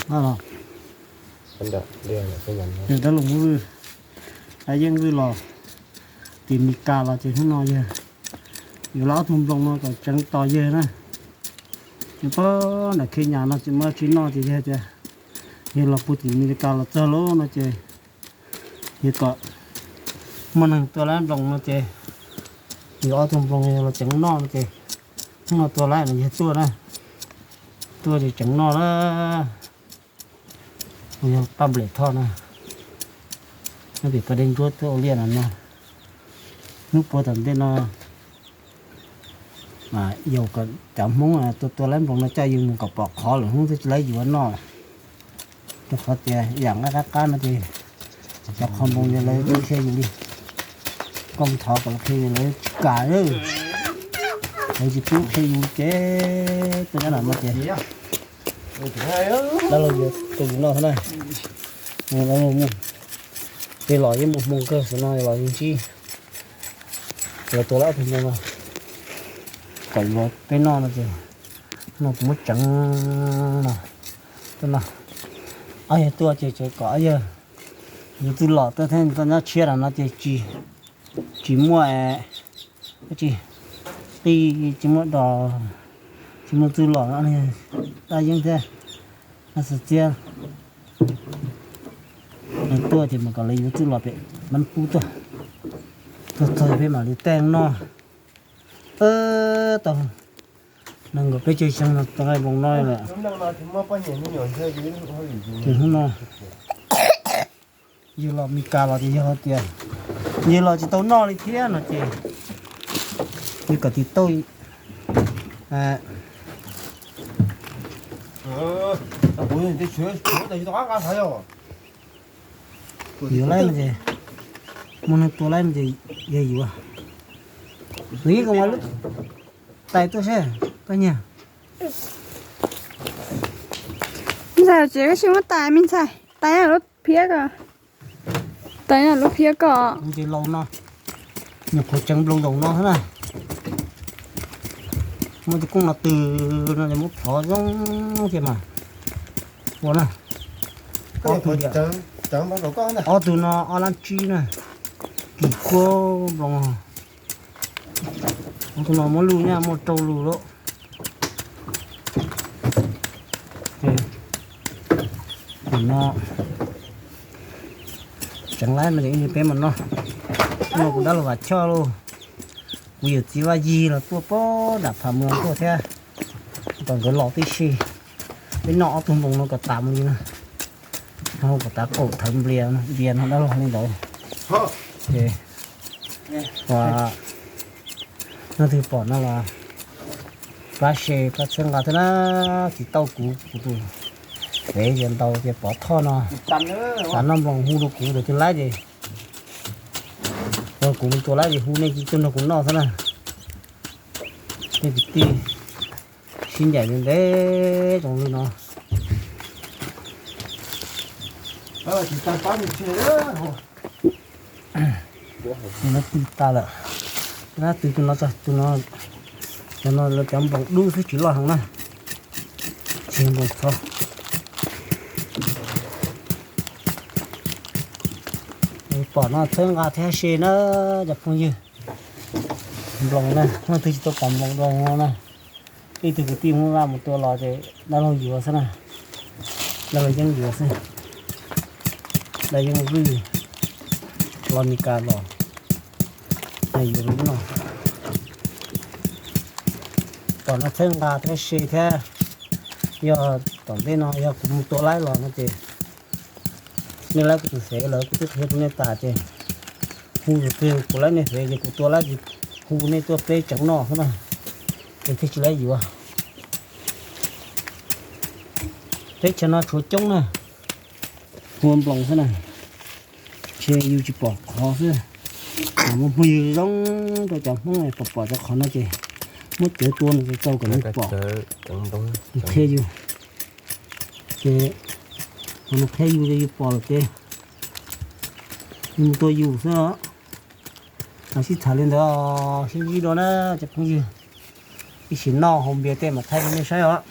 Los, yog dab laug Hmoob Vwj, dab Yeeb Vwj los tim Mes Kas los ces hnub no yog yuav los ob tug nploos no kom tseev tos yawg na. Nyob pab nram Kheej Nyas no ces muaj dab tsi noj ces yog tias yog los puag tim Mes Kas los txog lawm no ces yog kom muaj neeg tua lab nploos no ces yog ob tug nploos yog los tseev noj no ces hnub no tua lab no yog tuaj na, tuaj ces tseev noj na. Yog paj nplej thoj na, nyob pem pas dej ntsuab tuaj ua liaj no na. Hnub puag tom ntej no yog kom cov Hmoob tua tua lab nploos no coj yus mus kom pom qhov lawm hnub twb tsis laib yuav noj. Rau qhov tias yam nqaij qab qab no ces cov qhov nploos yog lawv qhia yus li. Koj mus thov kom lawv qhia yus lawv tsis kam, lawv tsis pub qhia yus ces tuaj nyob no no ces dab laug yuav tua yus noj thiab na. Tej los yeej muaj hmoo kawg, xwm no los yeej ntsib. Lawv tua lab ob tug nploos no kom yuav peb noj no ces no kuv muab tseev no, tuaj no. Ob yawg tuaj ces tseem kom ob yawg yuav txwj lom tuaj thiab, tau nyob tshiab lawm no ces tsis muaj dab tsi, qij tsis muaj dos, tsis muaj txwj lom no, dab Yeeb thiab dab Xwm Txiab tuaj ces mas kom lawv yuav txwj lom pem Mab Pub tuaj, tuaj txog peb mam li tej noj. Tau nees nkaum peb caug xyoo no tau nqaij nploos no lawm. Ces hnub no yog los Mes Kas los ces yog tias yog los tsis tau noj li thiab no ces yog kom tis tauj yuav laib no ces, muaj neeg tua laib no ces yog yuav. Tus ib ko mas lub tais tuaj seb koj nyiam. Me ntxhais, tsev koj tsis muab tais me ntxhais, tais lub phiab ko, tais lub phiab ko. Ces laus no, nyuam qhuav tseev nploos nkaus no xwb na. Muaj tus koob no tws no ces muab plhov zoo ces mas ua na. Ob tug no ob lab tsib na, kis kuab nploos. Ob tug no muab luj nyaj muaj rau lus lawm. Ces no tseev laib no ces peb mas noj. No kuv dab laug Vam Choj lauj, kuv yawm txiv Vaj Yig los tuaj pab nram Pham Muas tuaj thiab, kom nkawd los tib si. Peb noj ob tug nploos no kom tas mus li na. Hau kom tav kaum thawv nplias npias no dab laug li ntawd. Ces ua leej twg pom no los pab share pab txhawb nqa thiab na. Tsis tau kuv, kuv tus fev ces ntau ces pov thoj no, tas noj nploos hu rau kuv tus twg laib ces, kuv mus tua laib ces hu nej tuaj nrog kuv noj xwb na. Nej kwv tij sib ncaim ntev zoo li no. Tw tas lawm, tw tus no txog tus no, cov no lawv cov nploos dub xwb tsis loj heev na, tsis yog nploos txho. Pom no txhawb nqa thiab share na cov phooj ywg. Nploos na, leej twg tsis tau pom nploos dua no na, ib tug kwv tij Hmoob Vaj mus tua los ces dab laug yuav xwb na, dab laug Yeeb yuav xwb, dab Yeeb Vwj los Mes Kas los, yuav no. Pom no txhawb nqa thiab share thiab, yog tom ntej no yog kuv mus tua laib los no ces nej laib kuv tus fev lawm kuv twb qhia rau nej tas ces hu tus twg kuv laib nej fev ces kuv tua laib ces hu nej tuaj peb tseev noj xwb na, ces thiaj tsis laib yuav. Teb chaws no tshuav coob na, hu nploos xwb na, ntshe yus tsis pom qhov xwb. Muaj phooj ywg zoo rau cov Hmoob pom pom cov qhov no ces muab cawv tua no ces tau kom nws pom, qhia yus. Ces qhov no qhia yus ces yus pom lawm ces yus mus tua yus xwb os. Sib tham li ntawd, sib ntsib dua na cov phooj ywg. Ib sim noj haus npias tej mam thaij rau nej saib os.